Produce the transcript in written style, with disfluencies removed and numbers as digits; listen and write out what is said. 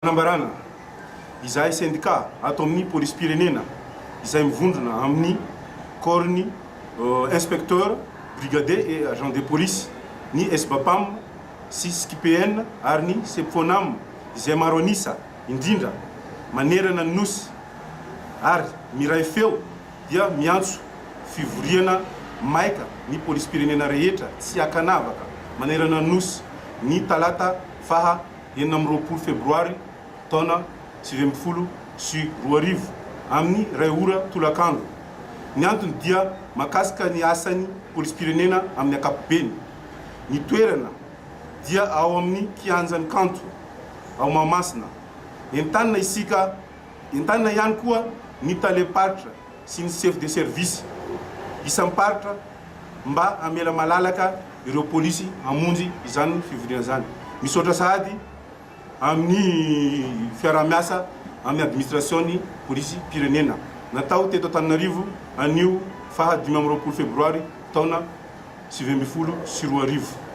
Fanambarana, Izahay sendika ato amin'ny Polisim-pirenena izay mivondrona amin'ny corps-n'ny Inspecteur, Brigadier et Agent de Police, ny Sbapam sy Scipn ary ny Sepfonam izay maro an'isa indrindra manerana ny Nosy ary miray feo dia miantso fivoriana maika ny Polisim-pirenena rehetra tsy ankanavaka manerana ny Nosy ny talata faha 26 febroary taona 2019 amin'ny iray ora tolakandro. Ny antony dia mahakasika ny asan'ny Polisim-pirenena amin'ny ankapobeny. Ny toerana dia ao amin'ny kianjan'ny Kanto ao Mahamasina. Entanina isika, entanina ihany koa ny talem-paritra sy ny chef de service isam-paritra mba hamela malalaka ireo polisy hamonjy izany fivoriana izany. Misaotra sahady amin'ny fiaraha-miasa amin'ny administration-ny polisim-pirenena natao teto Antananarivo anio faha 25 febroary taona 2019.